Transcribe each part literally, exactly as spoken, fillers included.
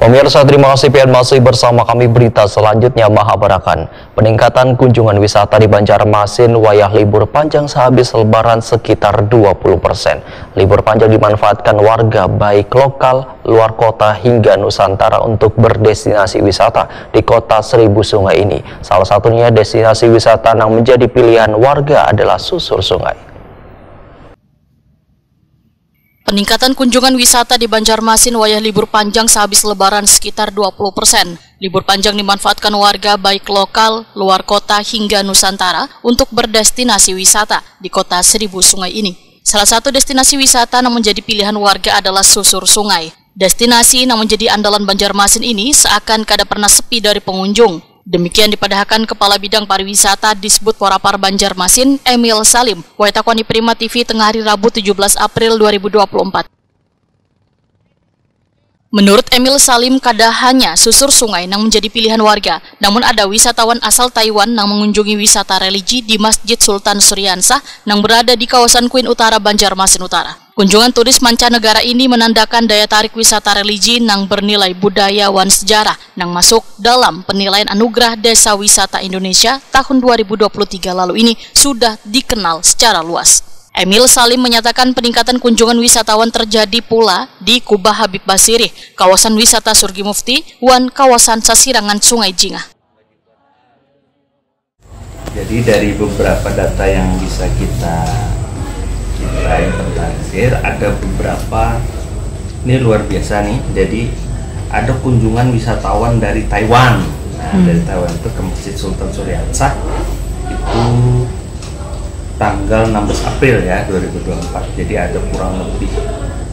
Pemirsa, terima kasih pian masih bersama kami. Berita selanjutnya mahabarakan peningkatan kunjungan wisata di Banjarmasin wayah libur panjang sehabis lebaran sekitar dua puluh persen. Libur panjang dimanfaatkan warga baik lokal, luar kota hingga Nusantara untuk berdestinasi wisata di kota seribu sungai ini. Salah satunya destinasi wisata yang menjadi pilihan warga adalah susur sungai. Peningkatan kunjungan wisata di Banjarmasin wayah libur panjang sehabis lebaran sekitar dua puluh persen. Libur panjang dimanfaatkan warga baik lokal, luar kota hingga Nusantara untuk berdestinasi wisata di kota seribu sungai ini. Salah satu destinasi wisata yang menjadi pilihan warga adalah susur sungai. Destinasi yang menjadi andalan Banjarmasin ini seakan kada pernah sepi dari pengunjung. Demikian dipadahakan Kepala Bidang Pariwisata Disbud Porapar Banjarmasin, Emil Salim, wayah takwani Prima T V tengah hari Rabu tujuh belas April dua ribu dua puluh empat. Menurut Emil Salim, kada hanya susur sungai yang menjadi pilihan warga, namun ada wisatawan asal Taiwan yang mengunjungi wisata religi di Masjid Sultan Suriansah yang berada di kawasan Kuin Utara Banjarmasin Utara. Kunjungan turis mancanegara ini menandakan daya tarik wisata religi yang bernilai budaya wan sejarah yang masuk dalam penilaian Anugerah Desa Wisata Indonesia tahun dua ribu dua puluh tiga lalu ini sudah dikenal secara luas. Emil Salim menyatakan peningkatan kunjungan wisatawan terjadi pula di Kubah Habib Basirih, kawasan wisata Surgi Mufti, wan kawasan sasirangan Sungai Jingah. Jadi dari beberapa data yang bisa kita kita inventarisir, ada beberapa, ini luar biasa nih. Jadi ada kunjungan wisatawan dari Taiwan. Nah, hmm. Dari Taiwan itu ke Masjid Sultan Suriansah itu tanggal enam belas April ya dua ribu dua puluh empat. Jadi ada kurang lebih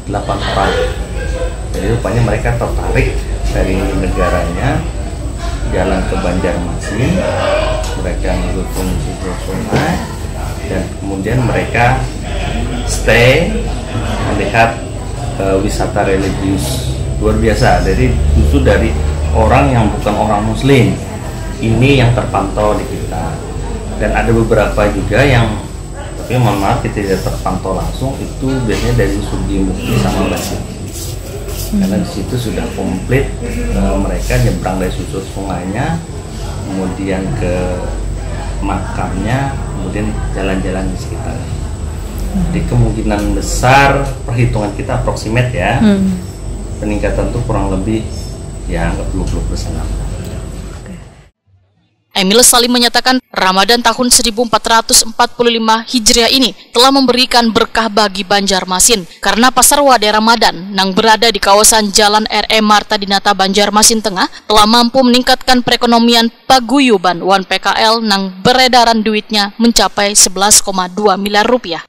delapan orang. Jadi rupanya mereka tertarik dari negaranya jalan ke Banjarmasin, mereka mendukung susur sungai dan kemudian mereka stay melihat uh, wisata religius luar biasa. Jadi justru dari orang yang bukan orang muslim ini yang terpantau di kita. Dan ada beberapa juga yang, tapi mohon maaf, kita tidak terpantau langsung, itu biasanya dari Surgi Mukti sama Basirih. Karena di situ sudah komplit, eh, mereka nyebrang dari susur sungainya, kemudian ke makamnya, kemudian jalan-jalan di sekitarnya. Jadi kemungkinan besar, perhitungan kita approximate ya, hmm. Peningkatan tuh kurang lebih ya anggap dua puluh persen. Emil Salim menyatakan Ramadan tahun seribu empat ratus empat puluh lima Hijriah ini telah memberikan berkah bagi Banjarmasin karena Pasar Wadai Ramadan yang berada di kawasan Jalan R E Marta Dinata Banjarmasin Tengah telah mampu meningkatkan perekonomian paguyuban wan P K L yang beredaran duitnya mencapai sebelas koma dua miliar rupiah.